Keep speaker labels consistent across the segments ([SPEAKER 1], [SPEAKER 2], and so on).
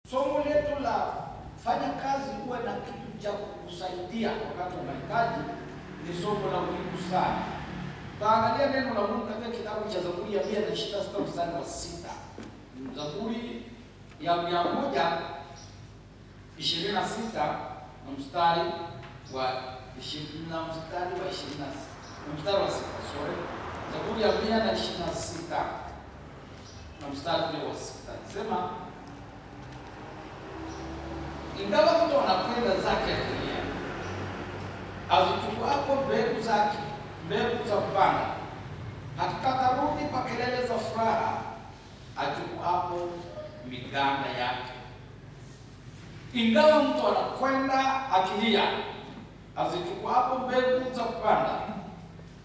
[SPEAKER 1] Somo letu la fanya kazi uwe na kitu cha kukusaidia wakati wa mahitaji ni somo la muhimu sana. Tutaangalia neno la Mungu katika kitabu cha Zaburi ya 126 mstari wa 6. Zaburi ya 126 na mstari wa 20 na mstari wa 20 na mstari wa 6, sorry. Zaburi ya 126 na mstari wa 6. Sema, ingawa mtu anakwenda zake akilia, azichukuapo mbegu zake, mbegu za kupanda, hakika atarudi kwa kelele za furaha, achukuapo miganda yake. Ingawa mtu anakwenda akilia, azichukuapo mbegu za kupanda,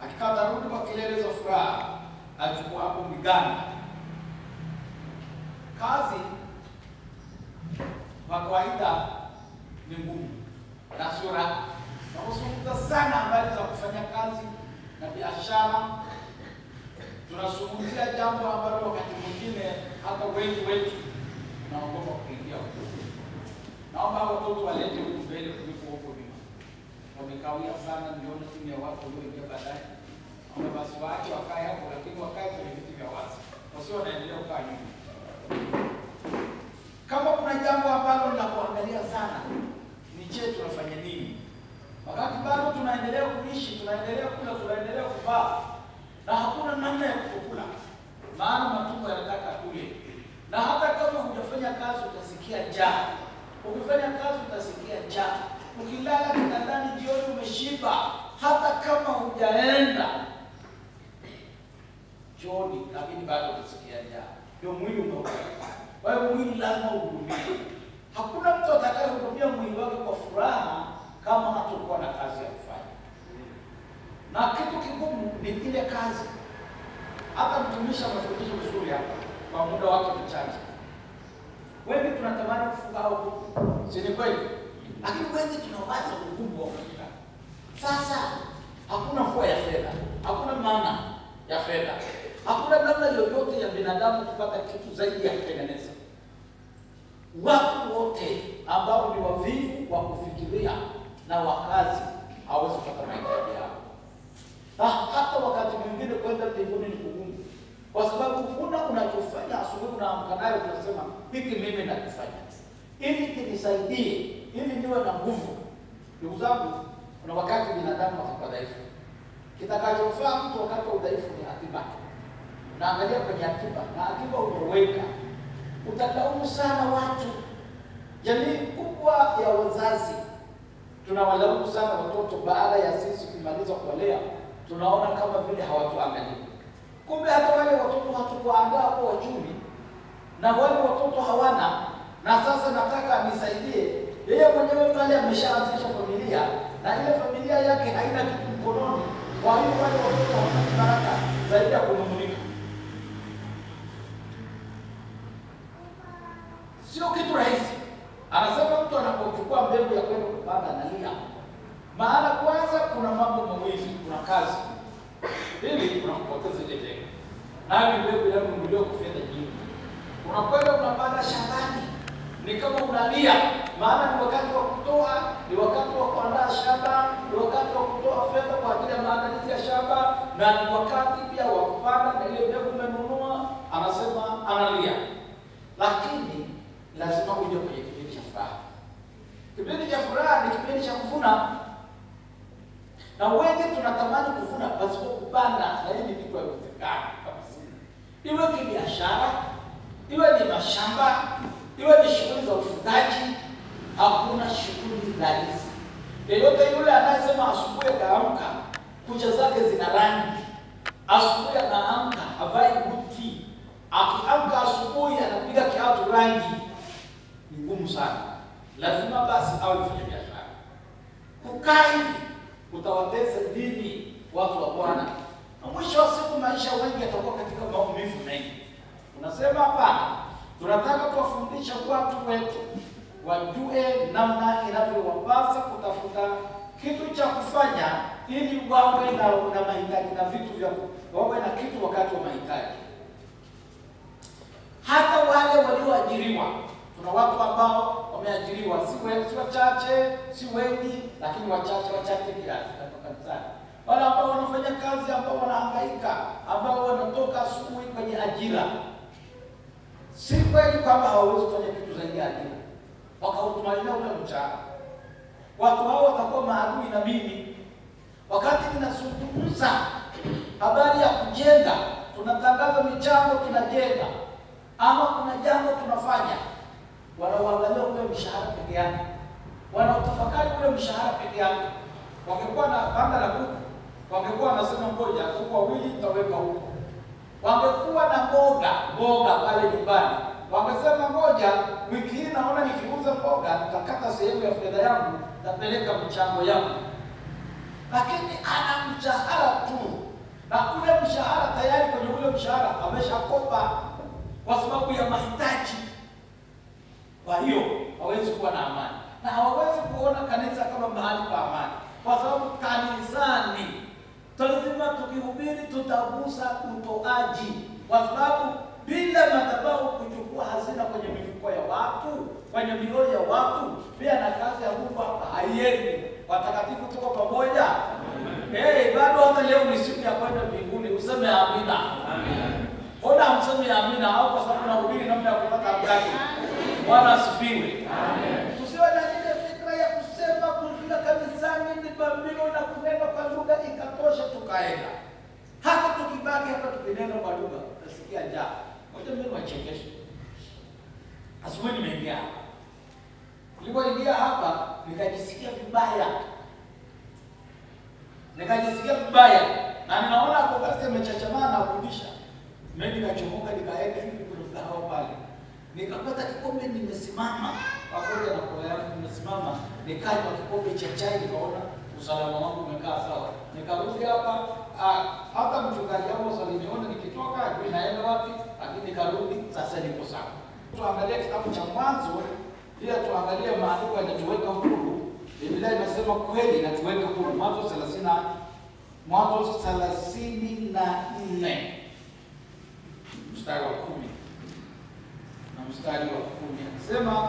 [SPEAKER 1] hakika atarudi kwa kelele za furaha, achukuapo miganda. Kazi kwa kawaida ni ngumu na sio raha. Tunazungumza sana habari za kufanya kazi na biashara. Tunazungumzia jambo ambalo wakati mwingine hata wengi wetu tunaogopa kuingia huko. Naomba watoto walete huku mbele kuliko huko nyuma. Wamekawia sana, niliona timu ya watu walioingia baadaye. Naomba basi waache wakae hapo, lakini wakae kwenye viti vya wazi, wasio wanaendelea kukaa nyuma. Kama kuna jambo ambalo la kuangalia sana ni je, tunafanya nini wakati bado tunaendelea kuishi, tunaendelea kula, tunaendelea kuvaa, na hakuna namna ya kutokula, maana matumbo yanataka kule. Na hata kama hujafanya kazi utasikia njaa, ukifanya kazi utasikia njaa, ukilala kitandani jioni umeshiba, hata kama hujaenda jioni, lakini bado utasikia njaa. Ndio mwili umeoka. Kwa hiyo mwili lazima uhudumie. Hakuna mtu atakayehudumia mwili wake kwa furaha kama hatakuwa na kazi ya kufanya. Na kitu kigumu ni ile kazi. Hata mtumishi amefundisha vizuri hapa kwa muda wake mchache. Wengi tunatamani kufuga au kuku, si ni kweli? Lakini wengi tunawaza ugumu wa kufuga. Sasa hakuna mvua ya fedha, hakuna maana ya fedha, hakuna namna yoyote ya binadamu kupata kitu zaidi ya kutengeneza. Watu wote ambao ni wavivu wa kufikiria na wakazi hawezi kupata mahitaji yao. Na hata wakati mwingine kwenda mbinguni ni kugumu, kwa sababu huna unachofanya. Asubuhi unaamka nayo unasema hiki mimi nakifanya ili kinisaidie, ili niwe na nguvu. Ndugu zangu, kuna wakati binadamu atakuwa dhaifu. Kitakachofaa mtu wakati wa udhaifu ni akiba. Unaangalia kwenye akiba, na akiba umeweka, utalaumu sana watu. Jamii kubwa ya wazazi tunawalaumu sana watoto baada ya sisi kumaliza kuwalea, tunaona kama vile hawatuangalii. Kumbe hata wale watoto hatukuandaa kwa wachumi, na wale watoto hawana, na sasa nataka nisaidie. Yeye mwenyewe pale ameshaanzisha familia, na ile familia yake haina kitu mkononi. Kwa hiyo wale watoto hawapati baraka zaidi ya kunung'unika. Sio kitu rahisi. Anasema mtu anapochukua mbegu ya kwenda kupanda analia. Maana kwanza kuna mambo mawili, kuna kazi. Pili, kuna kupoteza ile mbegu. Nayo ni mbegu inayonunuliwa kwa fedha nyingi. Unakwenda unapanda shambani, ni kama unalia, maana ni wakati wa kutoa, ni wakati wa kuandaa shamba, ni wakati wa kutoa fedha kwa ajili ya maandalizi ya shamba, na ni wakati pia wa kupanda na ile mbegu umenunua. Anasema analia. Lakini lazima uje kwenye kipindi cha furaha. Kipindi cha furaha ni kipindi cha kuvuna. Na wengi tunatamani kuvuna pasipo kupanda, na hii ni kitu haiwezekani kabisa. Iwe kibiashara, iwe ni mashamba, iwe ni shughuli za ufugaji, hakuna shughuli rahisi. Yeyote yule anayesema asubuhi akaamka, kucha zake zina rangi, asubuhi anaamka havai buti, akiamka asubuhi anapiga kiatu rangi, ni ngumu sana. Lazima basi awe mfanya biashara. Kukaa hivi utawatesa dini watu wa Bwana, na mwisho wa siku maisha wengi yatakuwa katika maumivu mengi. Unasema hapana, tunataka kuwafundisha watu wetu wajue namna inavyowapasa kutafuta kitu cha kufanya ili wawe na mahitaji na vitu vya wawe na kitu wakati wa mahitaji. Hata wale walioajiriwa Tuna watu ambao wameajiriwa, si wachache, si wengi, lakini wachache wachache kiasi katika kanisani. Wale ambao wanafanya kazi, ambao wanahangaika, ambao wanatoka asubuhi kwenye ajira. Si kweli kwamba hawawezi kufanya kitu zaidi ya ajira, wakautumainia ule mshahara. Watu hao watakuwa maadui na mimi. Wakati ninazungumza habari ya kujenga, tunatangaza michango, tunajenga, ama kuna jambo tunafanya, wanaoangalia ule mshahara peke yake, wanaotafakari ule mshahara peke yake. Wangekuwa na banda la kuku, wangekuwa wanasema ngoja kuku wawili nitaweka huko. Wangekuwa na mboga pale nyumbani, wangesema ngoja wiki hii naona nikiuza mboga nitakata sehemu ya fedha yangu, nitapeleka mchango yangu. Lakini ana mshahara tu, na ule mshahara tayari, kwenye ule mshahara ameshakopa kwa sababu ya mahitaji. Kwa hiyo hawezi kuwa na amani, na hawawezi kuona kanisa kama mahali pa amani, kwa sababu kanisani lazima tukihubiri tutagusa utoaji, kwa sababu bila madhabahu kuchukua hazina kwenye mifuko ya watu, kwenye mioyo ya watu, pia na kazi ya Mungu hapa haiendi. Watakatifu tuko pamoja. Hey, bado hata leo ni siku ya kwenda mbinguni, useme amina. Mbona hamsemi amina? Au kwa sababu nahubiri namna ya kupata mkate? Bwana asifiwe. Amen. Tusiwe na ile fikra ya kusema kufika kanisani ni pambio na kunena kwa lugha ikatosha tukaenda. Hata tukibaki hapa tukinena kwa lugha utasikia njaa. Ngoja mimi niwachekeshe. Asubuhi nimeingia hapa. Nilipoingia hapa nikajisikia vibaya. Nikajisikia vibaya na ninaona hapo basi amechachamaa na kurudisha. Mimi nikachomoka nikaenda hivi kuna mgahawa pale. Nikapata kikombe, nimesimama pamoja na kola yangu, nimesimama nikanywa kikombe cha chai, nikaona usalama wangu umekaa sawa. Nikarudi hapa, hata mchungaji wangu aliniona nikitoka, ajui naenda wapi, lakini nikarudi sasa niko sawa. Tuangalie kitabu cha Mwanzo, pia tuangalie maandiko yanatuweka huru. Biblia inasema kweli inatuweka huru. Mwanzo 34 mstari wa 10 na mstari wa 10 anasema,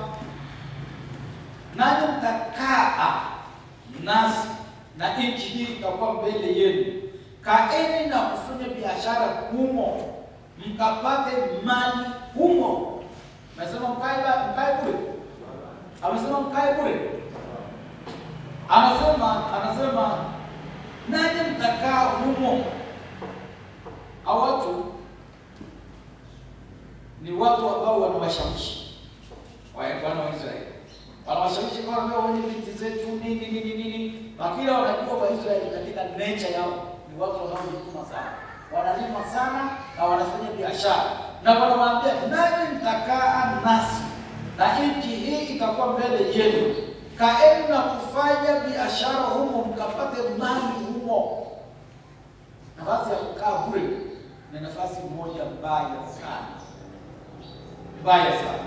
[SPEAKER 1] nanyi mtakaa nasi na nchi hii itakuwa mbele yenu, kaeni na kufanya biashara humo, mkapate mali humo. Amesema mkae bure. Amesema mkae bure. Anasema nanyi mtakaa humo. Hao watu ni watu ambao wanawashawishi wana wa Israeli. Wanawashawishi kwa wenye binti zetu nini nini nini, lakini wanajua wa Israeli katika nature yao ni watu wanaojituma sana, wanalima sana na wanafanya biashara, na wanawaambia nanyi mtakaa nasi na nchi hii itakuwa mbele yenu, kaeni na kufanya biashara humo mkapate mali humo. Nafasi ya kukaa bure ni nafasi moja mbaya sana, mbaya sana,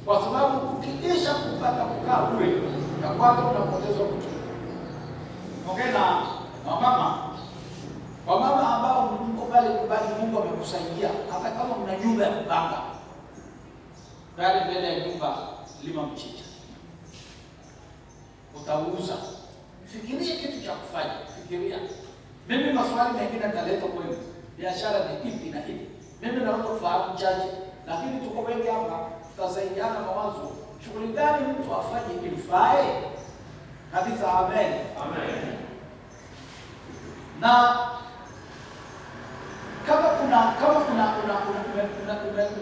[SPEAKER 1] kwa sababu ukiisha kupata kukaa bure, ya kwanza unapoteza mtu. Ongea na wamama, wamama ambao mko pale nyumbani, Mungu amekusaidia, hata kama mna nyumba ya kupanga pale mbele ya nyumba, lima mchicha utauza. Fikiria kitu cha kufanya, fikiria. Mimi maswali mengine nitaleta kwenu, biashara ni ipi na ipi. Mimi naweza kufahamu chache, lakini tuko wengi hapa, tutasaidiana mawazo. Shughuli gani mtu afanye imfae kabisa. Amen. Amen. Na kama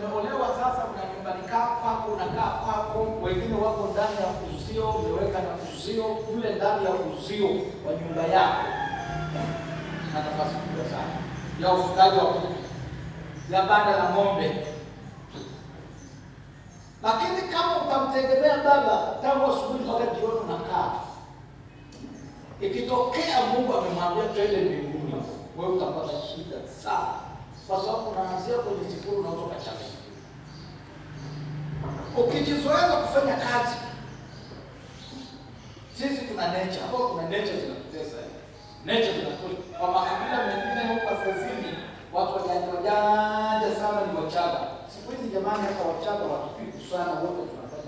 [SPEAKER 1] umeolewa sasa, una nyumbani kwako, unakaa kwako, wengine wako ndani ya uzio, umeweka na uzio ule ndani ya uzio wa nyumba yako, na nafasi kubwa sana ya ufugaji wa kuku, ya banda la ng'ombe. Lakini kama utamtegemea baba tangu asubuhi mpaka jioni unakaa, ikitokea Mungu amemwambia twende mbinguni, wewe utapata shida sana, kwa sababu unaanzia kwenye sifuri, unatoka chini. Ukijizoeza kufanya kazi, sisi tuna nature, hapo kuna nature zinatutesa. Nature zinatutesa. Kwa makabila mengine huko kaskazini, watu wajanja sana ni Wachaga. Siku hizi jamani, hata Wachaga watupiku sana, wote tunafanya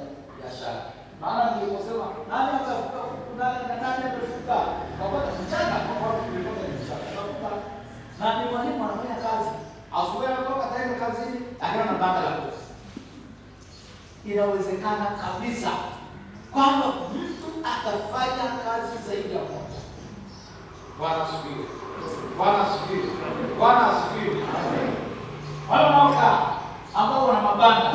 [SPEAKER 1] Achana na banda la kuku. Inawezekana kabisa kwamba mtu atafanya kazi zaidi ya moja. Bwana asifiwe. Bwana asifiwe. Bwana asifiwe. Wale wanaokaa ambao wana mabanda,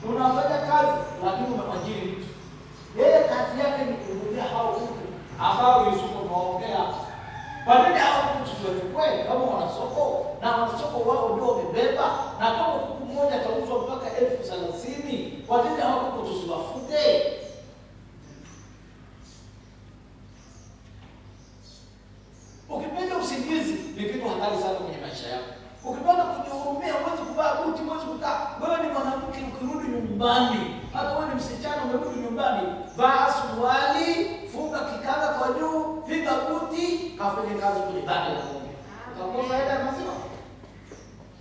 [SPEAKER 1] unafanya kazi lakini umemwajiri mtu. Yeye kazi yake ni kuhudumia hao kuku ambao Yusufu amewaombea. Kwa nini hao kuku tusiwachukue kama wana soko na wana soko wao ndio wamebeba, na kama kuku mmoja atauzwa mpaka 30,000, kwa nini hao kuku tusiwafuge? Ukipenda usingizi ni kitu hatari sana kwenye maisha yako. Ukipenda kujihurumia, huwezi kuvaa buti, huwezi kukaa. Wewe ni mwanamke ukirudi nyumbani, hata wewe ni msichana umerudi nyumbani, vaa suruali, funga kikanga kwa juu, piga buti, kafanye kazi kwenye banda la ng'ombe. Utakosa hela ya maziwa.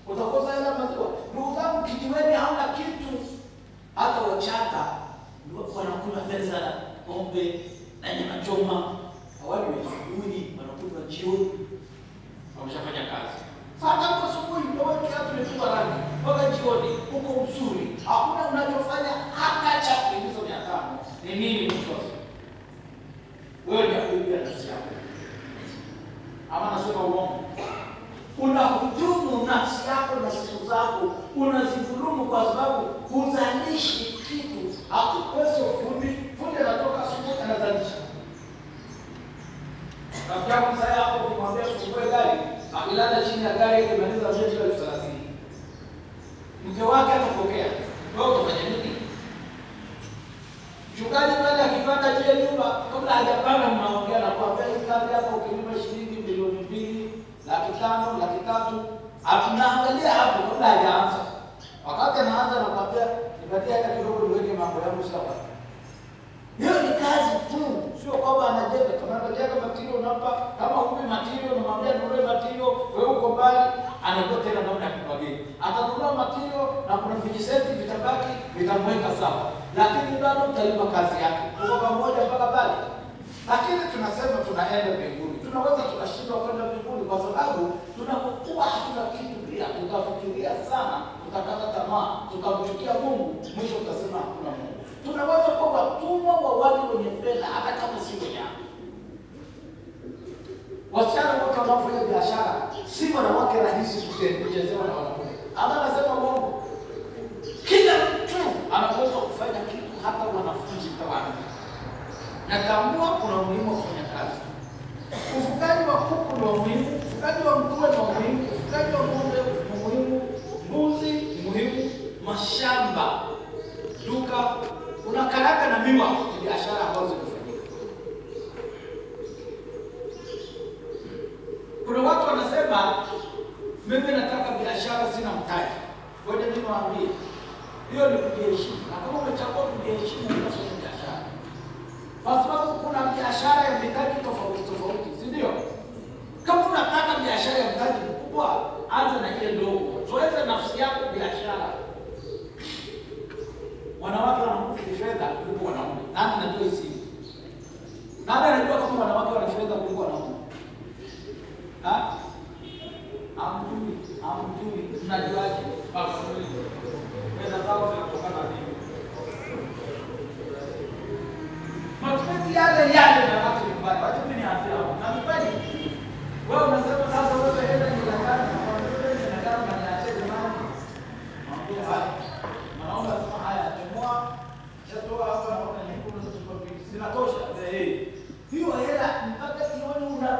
[SPEAKER 1] Utakosa hela ya maziwa. Ndugu zangu, kijiweni hauna kitu. Hata wachata wanakunywa pesa na pombe na nyama choma. Hawali asubuhi, wanakunywa jioni. Wameshafanya kazi. Sasa kwa asubuhi ndio wewe kiatu umepigwa rangi mpaka jioni uko mzuri. Hakuna unachofanya hata cha kuingiza 500. Ni nini mchozi? Wewe ni kuibia nafsi yako. Ama nasema uongo. Unahujumu nafsi yako na siku zako, unazidhulumu kwa sababu huzalishi kitu. Hakukosa fundi, fundi anatoka asubuhi anazalisha. Rafiki yako msaya hapo ukimwambia ufungue gari, akilala chini ya gari ikimaliza mwezi 30,000. Mke wake atapokea. Wewe utafanya nini? Mchungaji pale akipanda juu ya nyumba, kabla hajapanda mnaongea na kuambia hii kazi hapo ukilipa shilingi milioni 2, 500,000, 300,000. Atunaangalia hapo kabla hajaanza. Wakati anaanza nakwambia nipatie hata kidogo niweke mambo yangu sawa. Hiyo ni kazi tu, sio kwamba anajenga. Kama anajenga material unampa, kama hupi material unamwambia nunue material, wewe uko mbali, anakuwa tena namna ya kubageni. Atanunua material na kuna vijisenti vitabaki vitamweka sawa. Lakini bado utalipa kazi yake. Tuko pamoja mpaka pale. Lakini tunasema tunaenda mbinguni. Tunaweza tukashindwa kwenda mbinguni kwa sababu tunapokuwa hatuna kitu pia, tutafikiria sana, tutakata tamaa, tutamchukia Mungu, mwisho utasema hakuna Mungu. Tunaweza kuwa watumwa wa wale wenye fedha hata kama si wenye haki. Wasichana wote wanaofanya biashara si wanawake rahisi kuchezewa na wanaume. Ama nasema uongo. Kila mtu anaweza kufanya kitu, hata wanafunzi tawaambia. Natambua kuna umuhimu wa kufanya kazi. Ufugaji wa kuku ni muhimu, ufugaji wa nguruwe ni muhimu, ufugaji wa ng'ombe ni muhimu, mbuzi ni muhimu, mashamba, duka, kuna karanga na miwa ni biashara ambazo zinafanyika. Kuna watu wanasema mimi nataka biashara sina mtaji. Ngoja mimi niwaambie. Hiyo ni kujiheshimu. Na kama umechagua kujiheshimu unafanya biashara. Kwa sababu kuna biashara ya mitaji tofauti tofauti, si ndio? Kama unataka biashara ya mtaji mkubwa, anza na ile ndogo. Zoeza nafsi yako biashara. Wanawake wana nguvu kifedha kuliko wanaume. Nani anajua hizi? Nani anajua kama wanawake wana fedha kuliko wanaume? Ha? Amjui, amjui. Mnajuaje? Fedha zao zinatokana na nini? Matumizi yale yale na watu nyumbani. Wacha mimi nianzie hapo. Na nyumbani wewe unasema sasa wewe hela ni gani? Na kwa nini ni gani na niache jamani? Mwambie haya. Naomba sema haya, chomoa. Shatoa hapa naona nyekundu sasa kwa mbili. Zinatosha. Eh. Hiyo hela mpaka ione una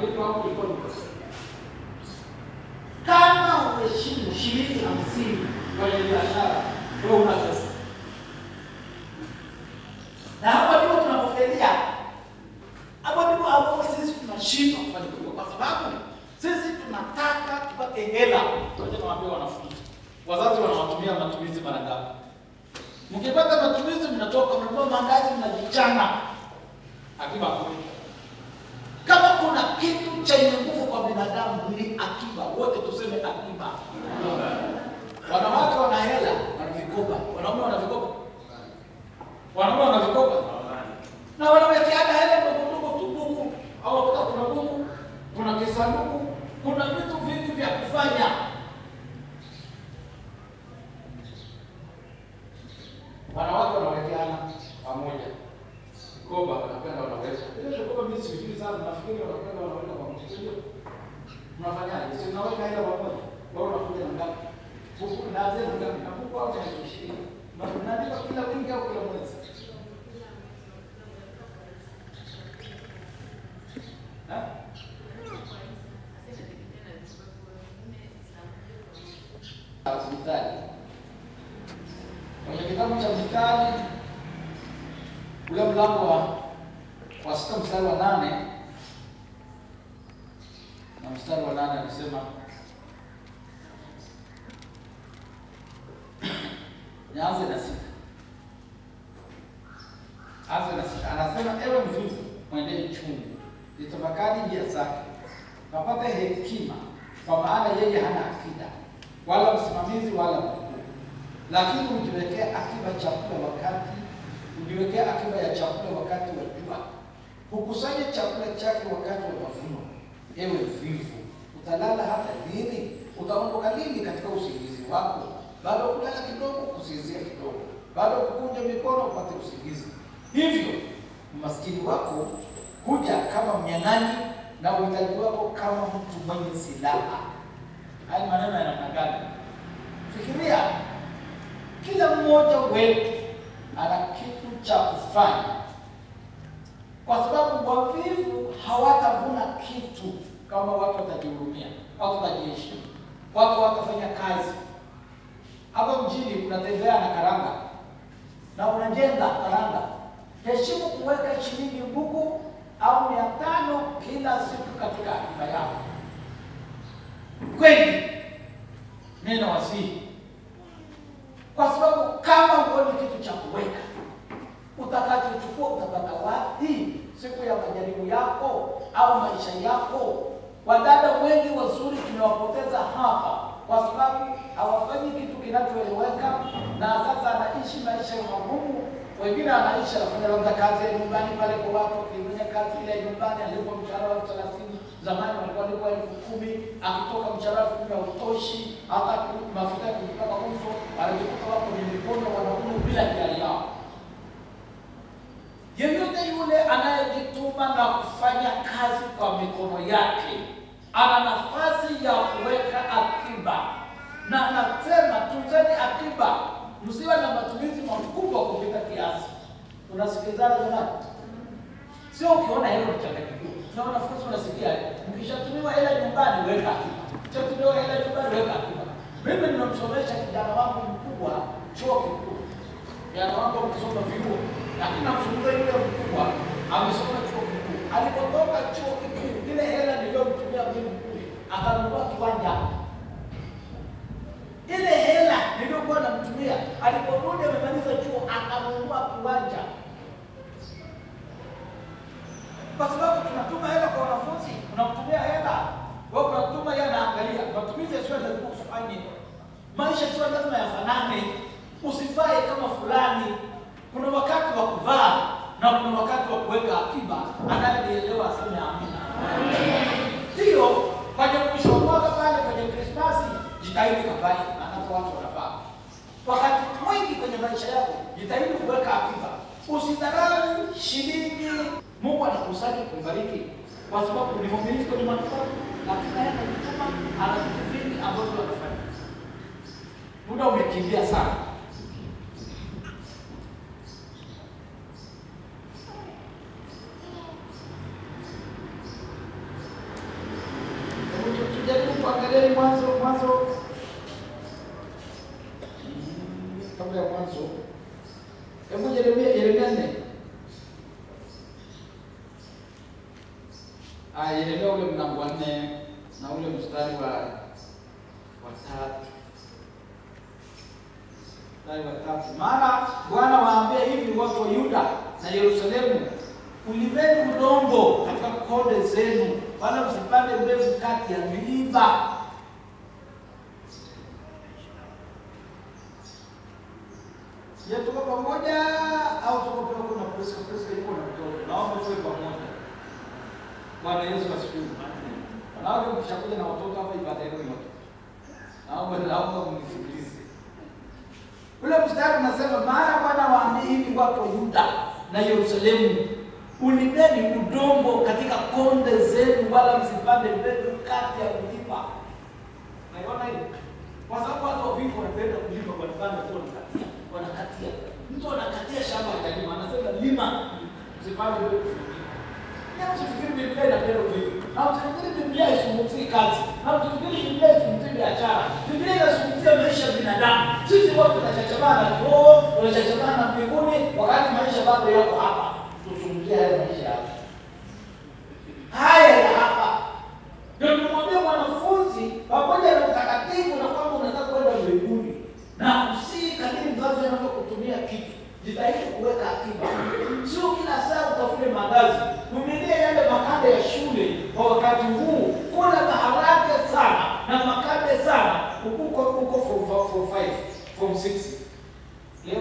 [SPEAKER 1] Ndivyo hapo ilikuwa ni. Kama uheshimu shilingi 50 kwenye biashara, wewe una pesa. Na hapa ndipo tunapofelia. Hapo ndipo ambapo sisi tunashindwa kufanikiwa, kwa sababu sisi tunataka tupate hela. Ngoja niwaambie wanafunzi, wazazi wanawatumia matumizi mara ngapi? Mkipata matumizi mnatoka mnanunua mandazi, mnajichana. Akiba kule. Kama kuna kitu chenye nguvu kwa binadamu ni akiba. Wote tuseme akiba. Wanawake wana hela, wana vikoba. Wanaume wana vikoba. Wanaume wana vikoba. Na wanawekeana hela ndogo ndogo tu buku, au wakuta kuna buku, kuna kisanduku, kuna vitu vingi vya kufanya. Wanawake wanawekeana pamoja. Mikoba wanakwenda wanaweka. Ile mikoba mimi sijui sana, nafikiri wanakwenda wanaweka pamoja. Sio? Mnafanyaje? Si mnaweka hela pamoja. Wewe unakuja na ngapi? Buku naanza na ngapi? Na buku au na 20. Mnaandika kila wiki au kila mwezi? Ha? Mithali. Kwenye kitabu cha Mithali ule mlango wa 6 mstari wa 8 na mstari wa 8 anasema, nianze na 6. Anze na 6. Anasema, ewe mvivu mwendee chungu, litafakari njia zake, kapate hekima, kwa maana yeye hana akida wala msimamizi wala mkuu. Lakini ujiwekee akiba chakula wakati, ujiwekee akiba ya chakula wakati wa jua, hukusanye chakula chake wakati wa mavuno. Ewe mvivu, utalala hata lini? Utaondoka lini katika usingizi wako? Bado kulala kidogo, kusinzia kidogo, bado kukunja mikono upate usingizi. Hivyo umaskini wako huja kama mnyang'anyi, na uhitaji wako kama mtu mwenye silaha. Haya maneno ya namna gani? Fikiria, kila mmoja wetu ana kitu cha kufanya, kwa sababu wavivu hawatavuna kitu kama watu watajihurumia, watu watajiheshimu, watu watafanya kazi. Hapa mjini unatembea na karanga na unajenga karanga. Heshimu kuweka shilingi 1 au 500 kila siku katika akiba yako. Kweli mimi nawasihi, kwa sababu kama huoni kitu cha kuweka, utakachochukua utapata wapi siku ya majaribu yako au maisha yako? Wadada wengi wazuri tumewapoteza hapa kwa sababu hawafanyi kitu kinachoeleweka, na sasa anaishi maisha magumu. Wengine anaishi anafanya labda kazi ya nyumbani pale kwa watu, akifanya kazi ile ya nyumbani alipwa mshahara wa 30,000, zamani walikuwa walipwa 10,000, akitoka mshahara wa 10,000 hautoshi, hata mafuta ya kujipaka uso, wanajikuta wako kwenye mikono wanaume bila hiari yao. Yeyote yule anayejituma na kufanya kazi kwa mikono yake ana nafasi ya kuweka akiba, na anasema tunzeni akiba, msiwe na matumizi makubwa kupita kiasi. Unasikilizana jamani? Sio ukiona hela unachanganyikiwa. Na wanafunzi unasikia, mkishatumiwa hela nyumbani weka akiba. Mkishatumiwa hela nyumbani weka akiba. Mimi nimemsomesha kijana wangu mkubwa chuo kikuu. Kijana wangu amesoma vyuo, lakini namzungumza yule mkubwa amesoma chuo kikuu. Alipotoka chuo kikuu, ile hela niliyomtumia mimi kule, akanunua kiwanja. Ile hela niliyokuwa namtumia, aliporudi amemaliza chuo akanunua kiwanja. Kwa sababu tunatuma hela kwa wanafunzi, unamtumia hela, wewe unatuma yeye anaangalia. Matumizi sio lazima usifanye. Maisha sio lazima yafanane. Usivae kama fulani. Kuna wakati wa kuvaa na kuna wakati wa kuweka akiba. Anayenielewa aseme amina. Ndio, kwenye mwisho wa mwaka pale kwenye Krismasi, jitahidi kavae, maana watu wanavaa. Wakati mwingi kwenye maisha yako, jitahidi kuweka akiba. Usidharau shilingi. Mungu anakusanya kubariki kwa sababu ni mwaminifu kwenye matendo, lakini yeye anajituma, ana vitu vingi ambavyo anafanya. Muda umekimbia sana. tuangalie Mwanzo kabla ya Mwanzo. Hebu Yeremia 4. Yeremia ule mlango wa 4 na ule mstari wa 3. Mstari wa 3. Maana Bwana waambia hivi watu wa Yuda na Yerusalemu, ulimeni udongo katika konde zenu, wala msipande mbegu kati ya miiba. Je, tuko pamoja au tuko pia kuna Priska? Priska yuko na mtoto. Naomba tuwe pamoja. Bwana Yesu asifiwe. Wanawake mkishakuja na watoto hapa ibada yenu ni watoto. Naomba mnisikilize. Ule mstari unasema maana Bwana waambia hivi watu wa Yuda na Yerusalemu, ulimeni udongo katika konde zenu, wala msipande mbegu kati ya miiba. Naiona hiyo? Kwa sababu watu wavivu wanapenda kulima, wanapanda tu wanakatia. Wanakatia. Mtu anakatia shamba hajalima, anasema lima, msipande mbegu. Na msifikiri Biblia inapenda uvivu. Na msifikiri Biblia isungumzie kazi. Na msifikiri Biblia isungumzie biashara. Biblia inazungumzia maisha ya binadamu. Sisi watu tunachachabana roho, tunachachabana mbinguni wakati maisha bado yako hapa. Tuzungumzie haya maisha hapa. Haya ya hapa. Ndio tumwambie mwanafunzi pamoja na utakatifu na kwamba unataka kwenda mbinguni. Na usii kadiri mzazi anapokutumia kitu, jitahidi kuweka akiba. Sio kila saa utafune mandazi. Vumilia yale makande ya shule kwa wakati huu. Kula maharage sana na makande sana. Uko form 5, form 6. Leo